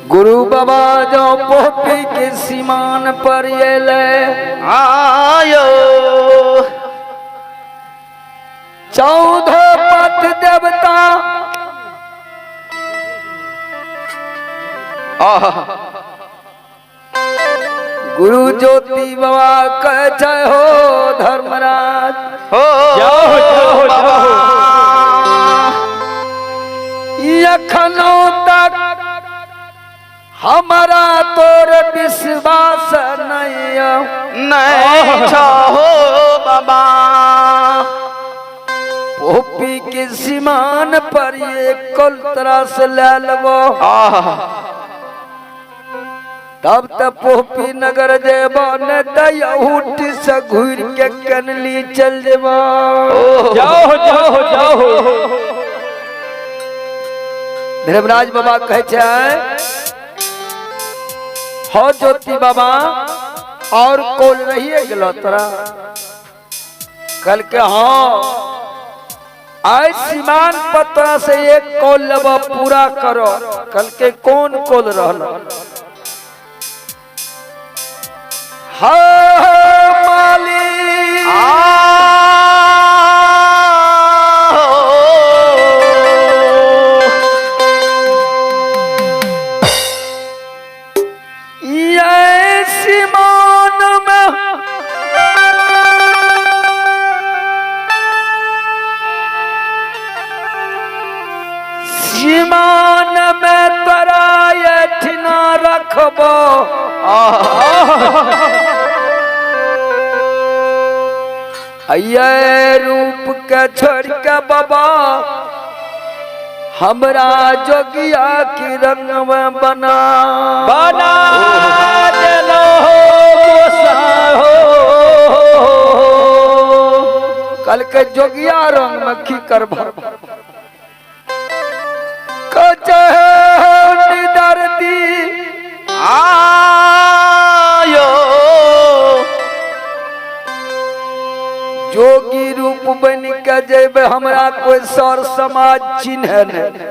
गुरु बाबा जो पोपी के सीमान पर एले आयो 14 पथ देवता गुरु ज्योति बाबा कह जय हो धर्मराज हो जाओ जाओ जाओ। एखनो तक हमारा तोर विश्वास नहीं नहीं छो बाबा। पोपी के सीमान पर ये कुल तरह से ले लबो तब त पोपी नगर जेबो न त यहूटी से घूर के कनली चल जेबो। जाओ जाओ जाओ। धर्मराज बाबा कहे छै हो ज्योति बाबा और कोल रहिए गेलो तोरा। कल के हाँ आय सीमान पत्रा से एक कोल लेब पूरा करो। कल के कौन कोल रहल? हाँ मालिक ये सीमान में सीमान में तोरा एठिना रखबो। ये रूप के छोड़ के बाबा हमरा जोगिया की रंग में बना बना देलो गोसा हो। कल के जोगिया रंग में की कर भर कचहरी दर्दी आयो जोगी रूप बन के जेबे हमरा कोई सर समाज चिन्ह नहीं।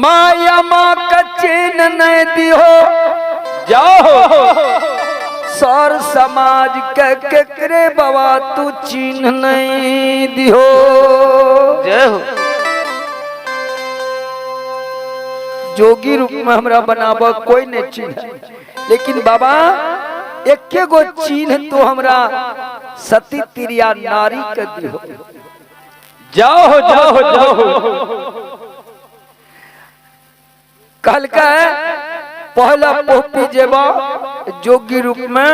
माया माँ के चिन्ह नहीं दिहो। जाओ सर समाज के केकरे बाबा तू चिन्ह नहीं दिहो। जय हो। जोगी रूप में हमरा बनाब कोई नहीं चिन्ह, लेकिन बाबा एके गो चिन्ह तो हमरा सती तिरिया नारी के दिहो। जाओ जाओ जाओ। कल का पहला पोपी जेबा जोगी रूप में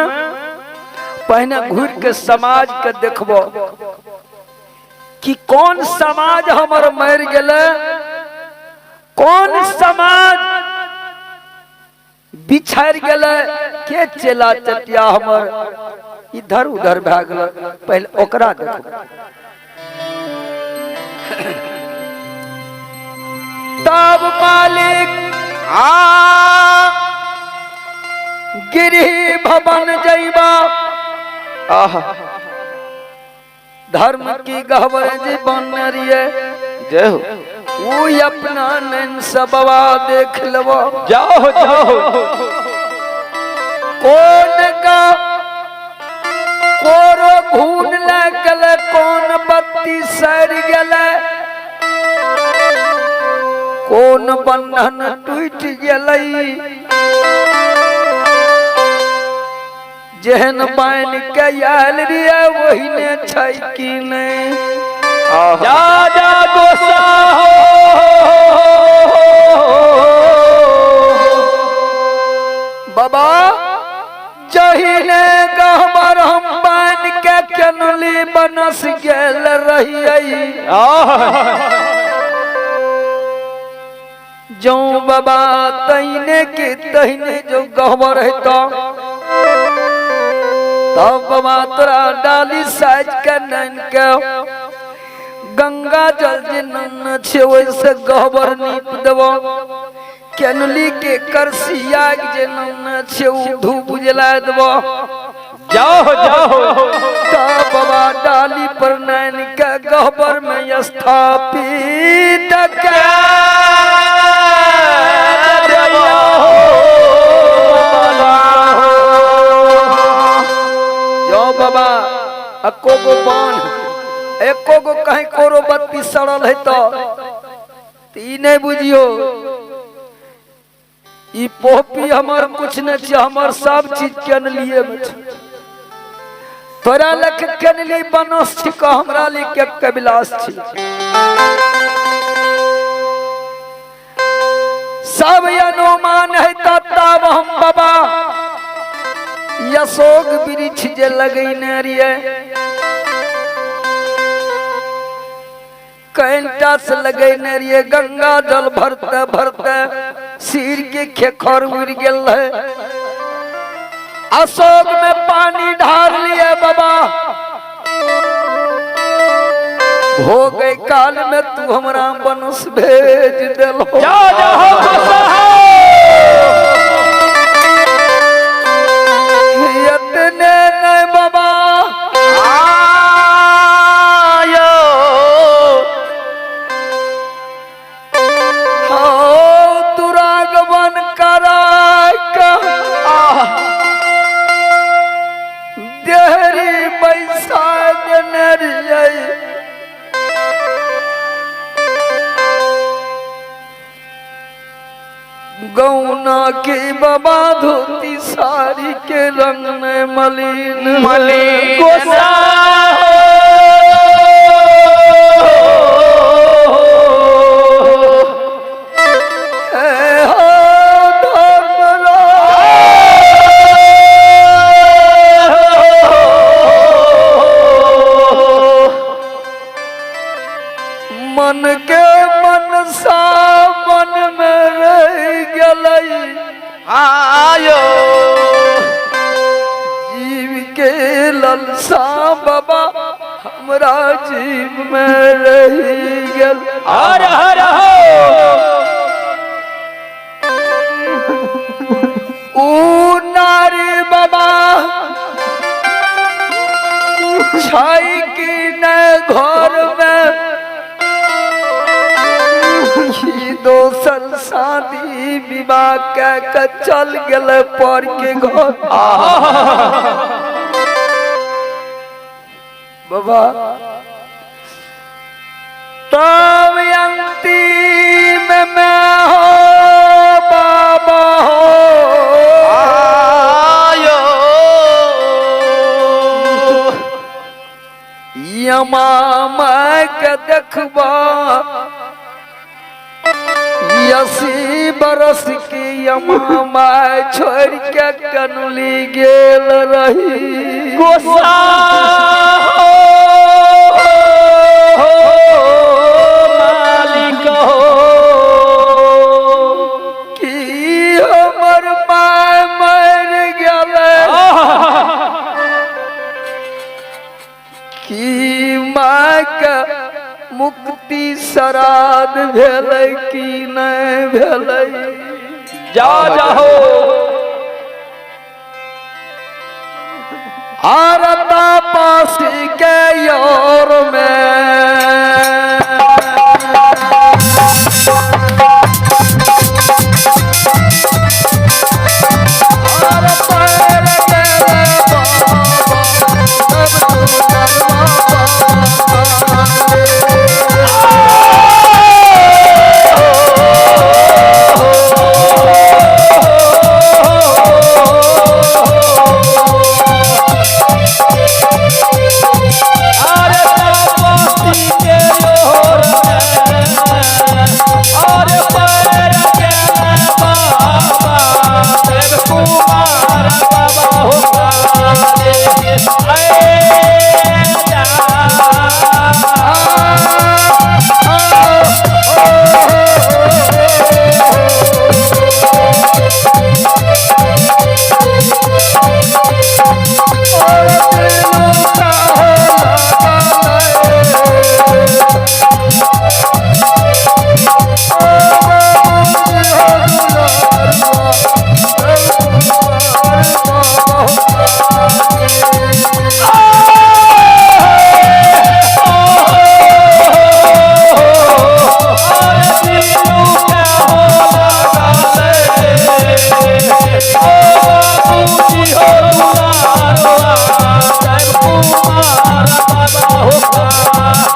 पहले घूर के समाज के देखबो कि कौन समाज हमर मर गेले, कौन समाज बिछड़ गेले, के चेला चटिया हमर इधर उधर भए गेल, पहले ओकरा देखबो। तब मालिक आ गिरी भवन जइबा धर्म की गहबर जी बन रहिए। जय हो। ऊ अपना नैन सबवा देख लेबो। जाओ जाओ। कौन का कोरो घून लगल, कौन बत्ती सड़ गेलै, कौन बंधन टूट गेलै, जेहन बान्हि के आयल रहियै ओहिने छै कि नहि। जा जा गोसा हो। बाबा जहिने गहबर हम बान्हि के केनली बनस गेल रहियै। जो बाबा तहिने के तहिने जो गहबर हेतो तब बाबा तोरा डाली साज के नैन के गंगा जल जे नन छे ओइसे गहबर नीप देबो। केनली के करसिया जे नन छे उ धूप जला देबो। जाओ जाओ। तब बाबा डाली पर नैन के गहबर में स्थापित के। एको गो कहीं कोरो बत्ती सड़ल है तो ई नहीं बुझियो ई पोपी हमर कुछ नहीं छै, हमर सब चीज केनलिए में छै। तोरा लख केनली बनस छिक, हमरा लिए के कबिलास छी। सब अनुमान है तब हम बाबा यशोक वृक्ष जे लगैने रहिए कैंटा से लगैने रहिए, गंगा जल भरते भरते सिर के खेखर उड़ गेल है। अशोक में पानी ढार लिए बाबा, हो गए काल में तू हमरा बनस भेज देलो। जा जा हो गोसा हो। इतने नहीं बाबा आयो हो दुरागमन कराय का देहरी बैसा देने रहियै। गौना के बाबा धोती साड़ी के रंग में मलिन मलिन। गोसा हो। ए हो धर्मराज। मन के मनसा मन में रह गेलै, आयो जीव के ललसा बाबा हमरा जीव में रह गेल। हर हर हो। ऊ नारी बाबा छै कि न घर में की दोसर शादी विवाह कऽ के चल गेलै पर के घर। बाबा तब अंतिम में हो बाबा हो आयो यमा के देखबा 80 बरस की यमा my छोड़ के कनुली गेल रही। गोसा हो मालिक हो। की हमर my मर गेलै, की माय के मुक्ति श्राद्ध भेलै की नहीं भेलै। जा जा हो। आरता पासी के your में हर पैर तेरे बाबा, तब तू करवा बाबा। अरे तापसी के your में, अरे पैर के बाबा, देव कुमार बाबा हो काले। ऐ जा। अरे दिलू के हो लगाले, ओ बाबूजी हो दुलारवा, देव कुमार बाबा हो काले।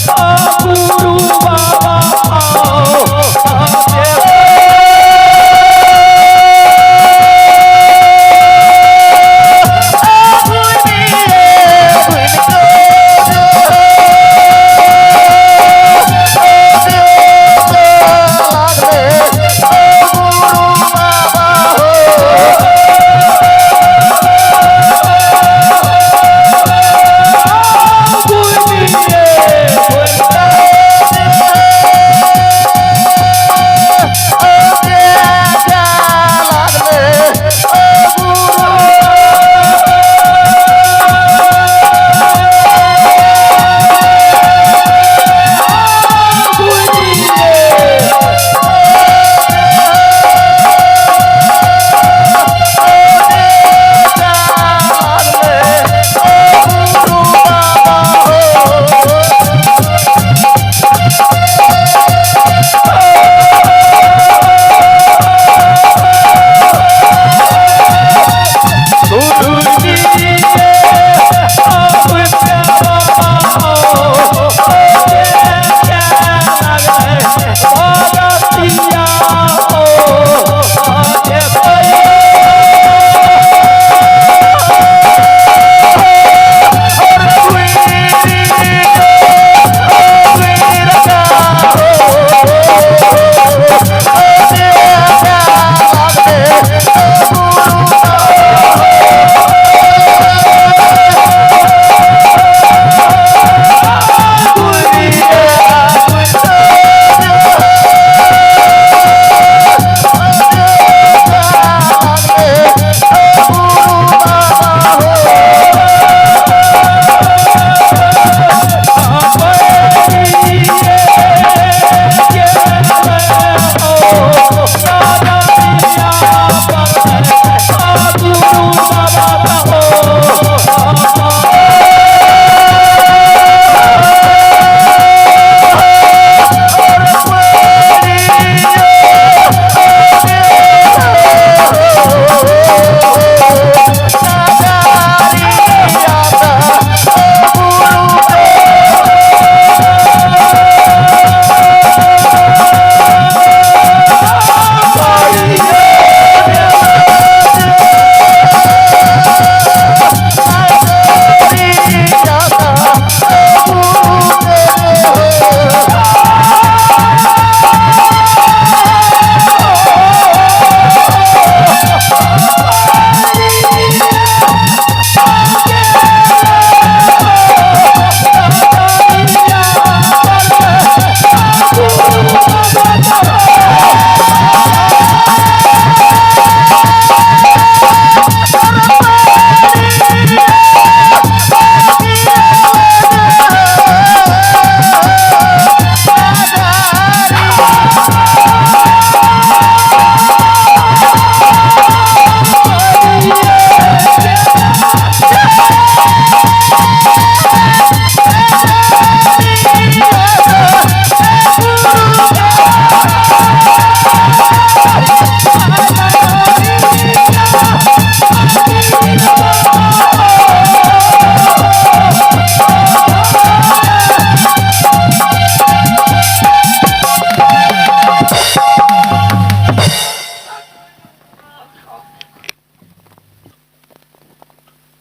गुरु बाबा आओ।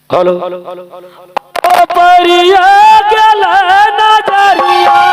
हेलो परिया गेल नजरिया।